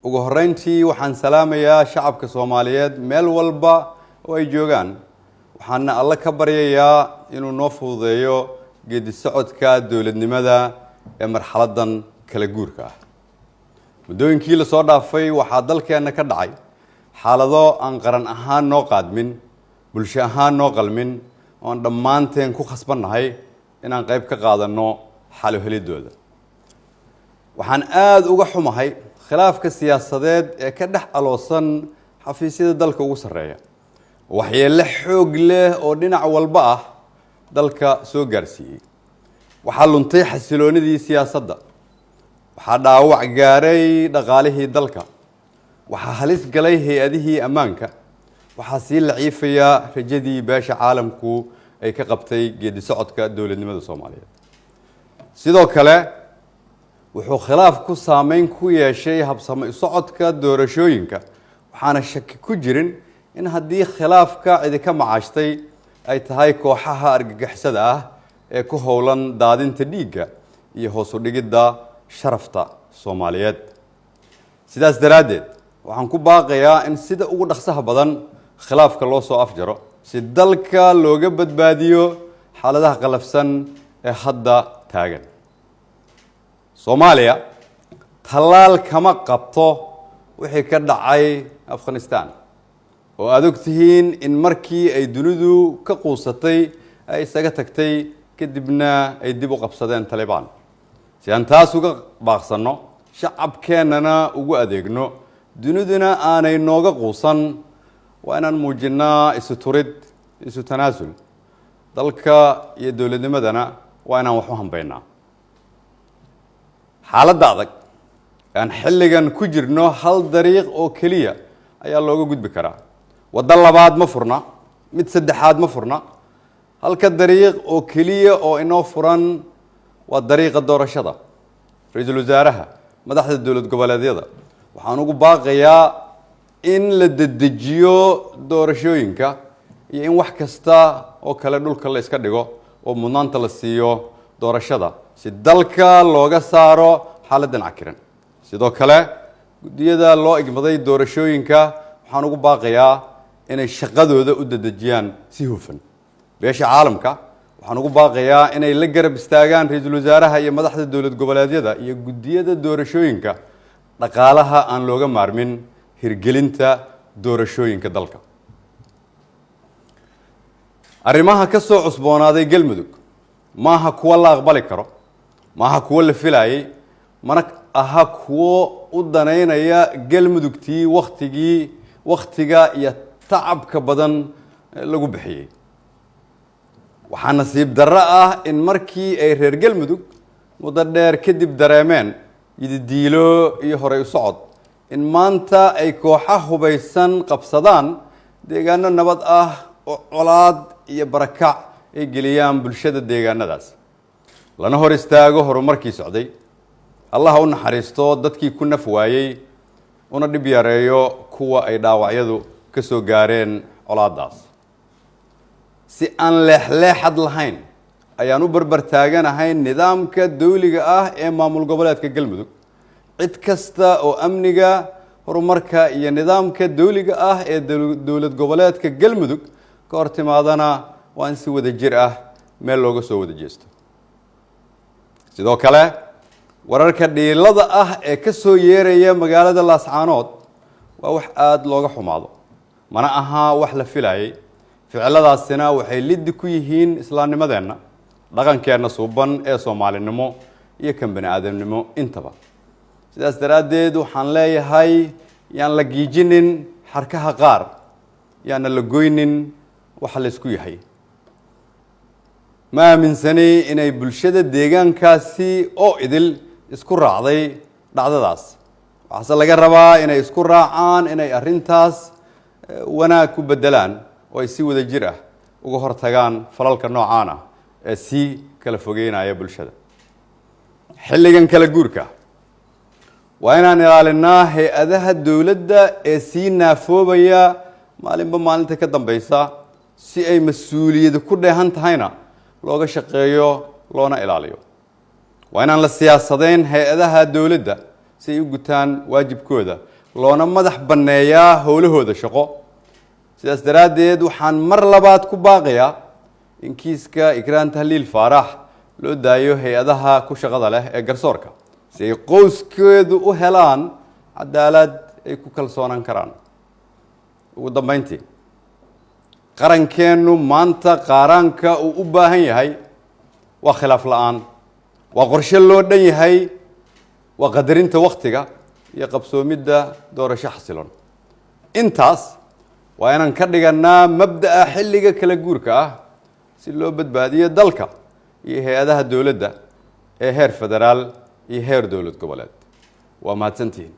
Ugu horreyntii, waxaan salaamayaa shacabka Soomaaliyeed meel walba oo ay joogaan, waxaana Alle ka baryayaa inuu noo fududeeyo geedi socodka dowladnimada ee marxaladdan kala guurka ah. Muddooyinkii lasoo dhaafay waxaa dalkeenna ka dhacay xaalado aan qaran ahaan noo qaadmin, bulsho ahaan noo qalmin, oo aan dhammaanteen ku khasbannahay inaan qayb ka qaadanno xalo helidooda. Waxaan aada uga xumahay khilaafka siyaasadeed ee ka dhex aloosan xafiisyada dalka ugu sarreeya, waxyeello xoog leh oo dhinac walba ah dalka soo gaarsiiyey. Waxaa luntay xasiloonidii siyaasadda, waxaa dhaawac gaaray dhaqaalihii dalka, waxaa halis galay hay-adihii ammaanka, waxaa sii laciifaya rajadii beesha caalamku ay ka qabtay geedi socodka dowladnimada Soomaaliyeed. Sidoo kale, wuxuu khilaafku saameyn ku yeeshay habsami socodka doorashooyinka, waxaana shaki ku jirin in haddii khilaafka cidi ka macaashtay ay tahay kooxaha argagixisada ah ee ku howlan daadinta dhiigga iyo hoos u dhigidda sharafta Soomaaliyeed. Sidaas daraaddeed, waxaan ku baaqayaa in sida ugu dhaqsaha badan khilaafka loo soo afjaro si dalka looga badbaadiyo xaaladaha qallafsan ee hadda taagan. Soomaaliya tallaal kama qabto wixii ka dhacay Afghanistan, oo aada og tihiin in markii ay dunidu ka quusatay ay isaga tagtay, kadibna ay dib u qabsadeen Talibaan. Si aan taas uga baaqsanno, shacabkeennana ugu adeegno, duniduna aanay nooga quusan, waa inaan muujinnaa isu turid, isu tanaasul. Dalka iyo dowladnimadana waa inaan wax u hambaynaa. Xaaladda adag aan xilligan ku jirno hal dariiq oo keliya ayaa looga gudbi karaa. Waddo labaad ma furna, mid saddexaad ma furna. Halka dariiq oo keliya oo inoo furan waa dariiqa doorashada. Ra-iisul wasaaraha, madaxda dowlad goboleedyada waxaan ugu baaqayaa in la dedejiyo doorashooyinka iyo in wax kasta oo kale dhulka la iska dhigo oo mudnaanta la siiyo doorashada, si dalka looga saaro xaaladdan cakiran. Sidoo kale, guddiyada loo igmaday doorashooyinka waxaan ugu baaqayaa inay shaqadooda u dedejiyaan si hufan. Beesha caalamka waxaan ugu baaqayaa inay la garab istaagaan ra-iisul wasaaraha iyo madaxda dowlad goboleedyada iyo guddiyada doorashooyinka dhaqaalaha aan looga maarmin hirgelinta doorashooyinka dalka. Arrimaha ka soo cusboonaaday Galmudug maaha kuwo la aqbali karo, maaha kuwo la filaayey, mana aha kuwo u danaynaya Galmudugtii waktigii wakhtiga iyo tacabka badan lagu bixiyey. Waxaa nasiib darro ah in markii ay reer Galmudug muddo dheer kadib dareemeen yididiilo iyo horey u socod, in maanta ay kooxa hubaysan qabsadaan deegaano nabad ah oo colaad iyo barakac ay geliyaan bulshada deegaanadaas, lana hor istaago horumarkii socday. Allah u naxariisto dadkii ku naf waayey, una dhib yareeyo kuwa ay dhaawacyadu ka soo gaareen colaaddaas. Si aan leexleexad lahayn ayaan u barbar taaganahay nidaamka dawliga ah ee maamul goboleedka Galmudug. Cid kasta oo amniga, horumarka iyo nidaamka dawliga ah ee dowlad goboleedka Galmudug ka hor timaadana waa in si wada jir ah meel looga soo wada jeesto. Sidoo kale, wararka dhiilada ah ee ka soo yeeraya magaalada Laascaanood waa wax aada looga xumaado, mana aha wax la filayay. Ficiladaasina waxay liddi ku yihiin islaamnimadeenna, dhaqankeenna suuban ee Soomaalinimo iyo kan bani aadamnimo intaba. Sidaas daraaddeed, waxaan leeyahay yaan la giijinin xarkaha qaar, yaana la goynin waxa laysku yahay. Ma aaminsanay inay bulshada deegaankaasi oo idil isku raacday dhacdadaas, waxaase laga rabaa inay isku raacaan inay arrintaas wanaag ku beddelaan oo ay si wada jir ah uga hortagaan falalka noocaan ah ee sii kala fogeynaya bulshada. Xilligan kala guurka waa inaan ilaalinaa hay-adaha dowladda ee sii naafoobaya maalinba maalinta ka dambeysa, si ay mas-uuliyad ku dheehan tahayna looga shaqeeyo loona ilaaliyo. Waa inaan la siyaasadayn hay-adaha dowladda. Si ay u gutaan waajibkooda, loona madax banneeyaa howlahooda shaqo. Sidaas daraaddeed, waxaan mar labaad ku baaqayaa in kiiska Ikraan Tahliil Faarax loo daayo hay-adaha ku shaqada leh ee garsoorka, si ay qoyskeedu u helaan cadaalad ay ku kalsoonaan karaan. Ugu dambeyntii, qarankeennu maanta qaaraanka uu u baahan yahay waa khilaaf la-aan, waa qorshe loo dhan yahay, waa qadarinta waktiga iyo qabsoomidda doorasho xasilon. Intaas waa inaan ka dhiganaa mabda'a xilliga kala guurka ah, si loo badbaadiyo dalka iyo hay-adaha dowladda ee heer federaal iyo heer dowlad goboleed. Waa mahadsantihiin.